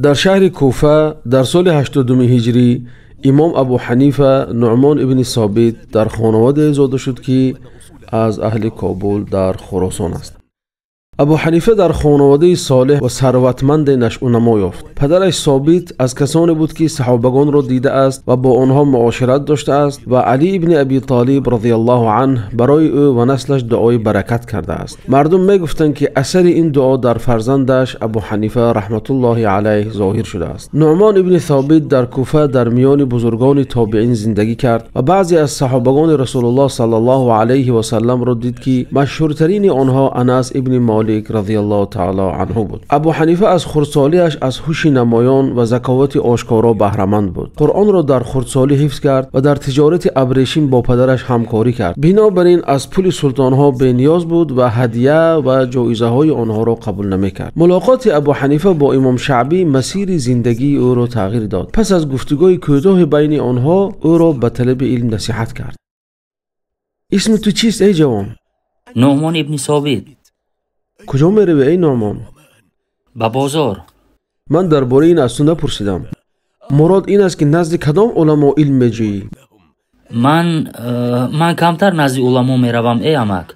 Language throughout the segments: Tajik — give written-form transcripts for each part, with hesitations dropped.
Дар шаҳри Куфа дар соли 82 ҳиҷрӣ имом Абу Ҳанифа Нуъмон ибни Собит дар хонаводае зода шуд, ки аз аҳли Кобул дар Хуросон аст. Абу Ҳанифа дар хонаводаи солеҳ ва сарватманде нашъунамо ёфт. Падараш Собит аз касоне буд, ки саҳобагонро дидааст ва бо онҳо муошират доштааст ва Алӣ ибни Абӣ Толиб разияллоҳу анҳу барои ӯ ва наслаш дуои баракат кардааст. Мардум мегуфтанд, ки асари ин дуо дар фарзандаш Абу Ҳанифа раҳматуллоҳи алайҳ зоҳир шудааст. Нуъмон ибни Собит дар Куфа дар миёни бузургони тобеин зиндагӣ кард ва баъзе аз саҳобагони Расулуллоҳ саллаллоҳу алайҳи васалламро дид, ки машҳуртарини онҳо Анас ибни Молик разияллоҳу таъоло анҳу буд. Абу Ҳанифа аз хурдсолиаш аз ҳуши намоён ва заковати ошкоро баҳраманд буд. Қуръонро дар хурдсолӣ ҳифз кард ва дар тиҷорати абрешим бо падараш ҳамкорӣ кард. Бинобар ин аз пули султонҳо бениёз буд ва ҳадия ва ҷоизаҳои онҳоро қабул намекард. Мулоқоти Абу Ҳанифа бо имом Шаъбӣ масири зиндагии ӯро тағйир дод. Пас аз гуфтугӯи кӯтоҳи байни онҳо ӯро ба талаби илм насиҳат кард. Исми ту чист, эй ҷавон? Нуъмон ибни Собит. Куҷо меравӣ, эй Нуъмон? Ба бозор. Ман дар бораи ин аз ту напурсидам. Мурод ин аст, ки назди кадом уламо илм меҷӯӣ? Ман камтар назди уламо меравам, эй амак.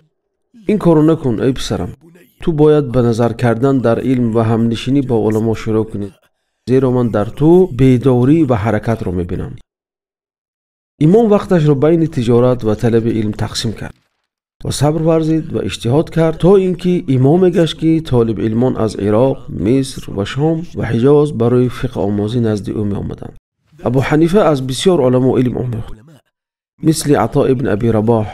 Ин корро накун, эй писарам. Ту бояд ба назар кардан дар илм ва ҳамнишинӣ бо уламо шурӯъ кунӣ, зеро ман дар ту бедорӣ ва ҳаракатро мебинам. Имом вақташро байни тиҷорат ва талаби илм тақсим кард ва сабр варзид ва иҷтиҳод кард, то инки имоме гашт, ки толибилмон аз Ироқ, Миср ва Шом ва Ҳиҷоз барои фиқҳ омӯзӣ назди ӯ меомаданд. Абу Ҳанифа аз бисёр уламо илм омӯхт, мисли Ато ибн Аби Рабоҳ,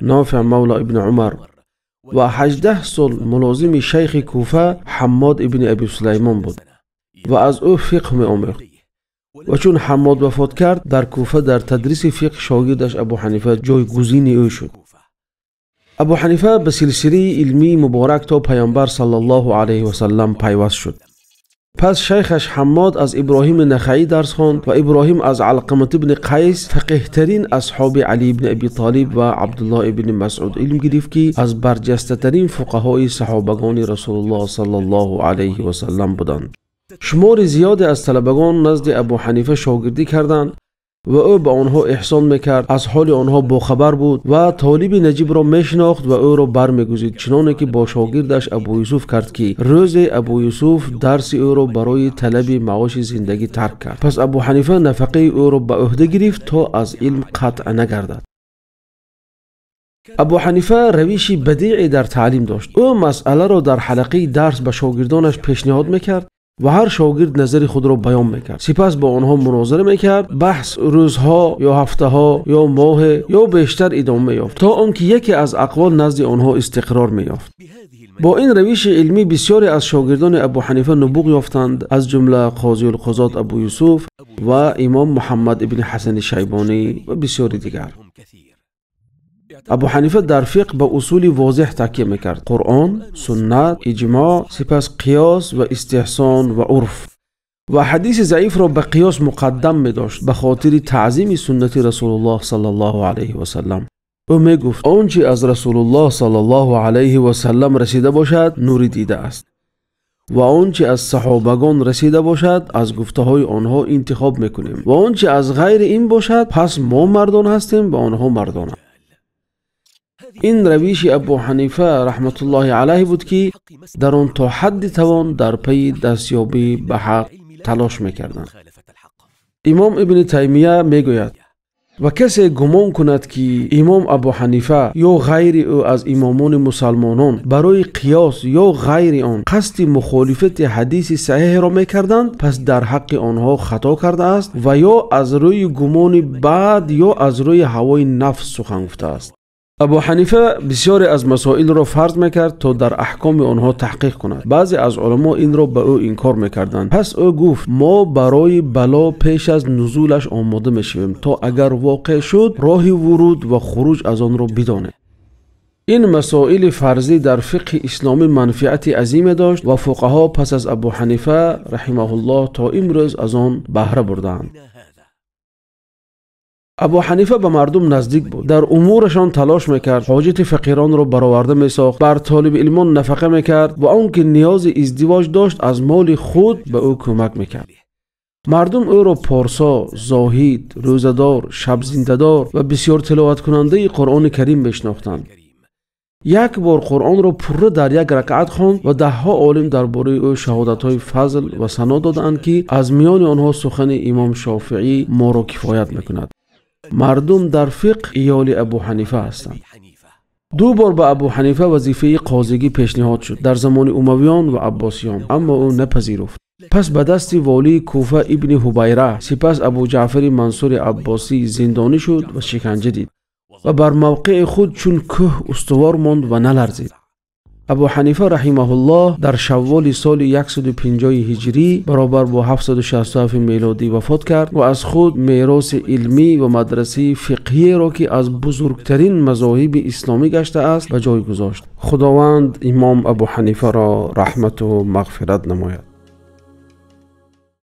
Нофеъ мавло ибни Умар ва 18 сол мулозими шайхи Куфа Ҳаммод ибни Аби Сулаймон буд ва аз ӯ фиқҳ меомӯхт. Ва чун Ҳаммод вафот кард, дар Куфа дар тадриси фиқҳ шогирдаш Абу Ҳанифа ҷойгузини ӯ шуд. Абу Ҳанифа ба силсилаи илмии муборак то Паёмбар саллаллоҳу алайҳи васаллам пайваст шуд. Пас шайхаш Ҳаммод аз Иброҳими Нахаӣ дарс хонд ва Иброҳим аз Алқамат ибни Қайс, фақеҳтарин асҳоби Алӣ ибни Абӣ Толиб ва Абдуллоҳ ибни Масъуд илм гирифт, ки аз барҷастатарин фуқаҳои саҳобагони Расулуллоҳ саллаллоҳу алайҳи васаллам буданд. Шумори зиёде аз талабагон назди Абу Ҳанифа шогирдӣ карданд ва ӯ ба онҳо эҳсон мекард, аз ҳоли онҳо бохабар буд ва толиби наҷибро мешинохт ва ӯро бармегузид, чуноне ки бо шогирдаш Абу Юсуф кард, ки рӯзе Абу Юсуф дарси ӯро барои талаби маоши зиндагӣ тарк кард. Пас Абу Ҳанифа нафақаи ӯро ба ӯҳда гирифт, то аз илм қатъ нагардад. Абу Ҳанифа равиши бадиъе дар таълим дошт. Ӯ масъаларо дар ҳалақаи дарс ба шогирдонаш пешниҳод мекард ва ҳар шогирд назари худро баён мекард. Сипас бо онҳо мунозира мекард. Баҳс рӯзҳо ё ҳафтаҳо ё моҳе ё бештар идома меёфт, то он ки яке аз ақвол назди онҳо истиқрор меёфт. Бо ин равиши илмӣ бисёре аз шогирдони Абу Ҳанифа нубуғ ёфтанд, аз ҷумла Қозиулқузот Абу Юсуф ва имом Муҳаммад ибни Ҳасани Шайбонӣ ва бисёри дигар. Абу Ҳанифа дар фиқҳ ба усули возеҳ такя мекард: Қуръон, суннат, иҷмоъ, сипас қиёс ва истиҳсон ва урф, ва ҳадиси заифро ба қиёс муқаддам медошт ба хотири таъзими суннати Расулуллоҳ саллаллоҳу алайҳи васаллам. Ӯ мегуфт: он чи аз Расулуллоҳ саллаллоҳу алайҳи васаллам расида бошад, нури дида аст, ва он чи аз саҳобагон расида бошад, аз гуфтаҳои онҳо интихоб мекунем, ва он чи аз ғайри ин бошад, пас мо мардон ҳастем ва онҳо мардонанд. Ин равиши Абу Ҳанифа раҳматуллоҳи алайҳ буд, ки дар он то ҳадди тавон дар пайи дастёбӣ ба ҳақ талош мекарданд. Имом Ибни Таймия мегӯяд: ва касе гумон кунад, ки имом Абу Ҳанифа ё ғайри ӯ аз имомони мусалмонон барои қиёс ё ғайри он қасди мухолифати ҳадиси саҳеҳро мекарданд, пас дар ҳаққи онҳо хато кардааст ва ё аз рӯи гумони бад ё аз рӯи ҳавои нафс сухан гуфтааст. Абу Ҳанифа бисёре аз масоилро фарз мекард, то дар аҳкоми онҳо таҳқиқ кунад. Баъзе аз уламо инро ба ӯ инкор мекарданд. Пас ӯ гуфт: мо барои бало пеш аз нузулаш омода мешавем, то агар воқеъ шуд, роҳи вуруд ва хуруҷ аз онро бидонем. Ин масоили фарзӣ дар фиқҳи исломӣ манфиати азиме дошт ва фуқаҳо пас аз Абу Ҳанифа раҳимаҳуллоҳ то имрӯз аз он баҳра бурдаанд. Абу Ҳанифа ба мардум наздик буд, дар умурашон талош мекард, ҳоҷати фақиронро бароварда месохт, бар толиби илмон нафақа мекард ва он ки ниёзи издивоҷ дошт, аз моли худ ба ӯ кӯмак мекард. Мардум ӯро порсо, зоҳид, рӯзадор, шабзиндадор ва бисёр тиловаткунандаи Қуръони Карим мешинохтанд. Як бор Қуръонро пурра дар як ракъат хонд ва даҳҳо олим дар бораи ӯ шаҳодатҳои фазл ва сано додаанд, ки аз миёни онҳо сухани имом Шофеъӣ моро кифоят мекунад. Мардум дар фиқҳ иёли Абу Ҳанифа ҳастанд. Ду бор ба Абу Ҳанифа вазифаи қозигӣ пешниҳод шуд дар замони Умавиён ва Аббосиён, аммо ӯ напазируфт. Пас ба дасти волии Куфа ибни Ҳубайра, сипас Абу Ҷаъфари Мансури Аббосӣ зиндонӣ шуд ва шиканҷа дид ва бар мавқеи худ чун кӯҳ устувор монд ва наларзид. Абу Ҳанифа раҳимаҳуллоҳ дар шавволи соли 150 ҳиҷрӣ баробар бо 767 мелодӣ вафот кард ва аз худ мероси илмӣ ва мадрасаи фиқҳиеро, ки аз бузургтарин мазоҳиби исломӣ гаштааст, ба ҷой гузошт. Худованд имом Абу Ҳанифаро раҳмату мағфират намояд.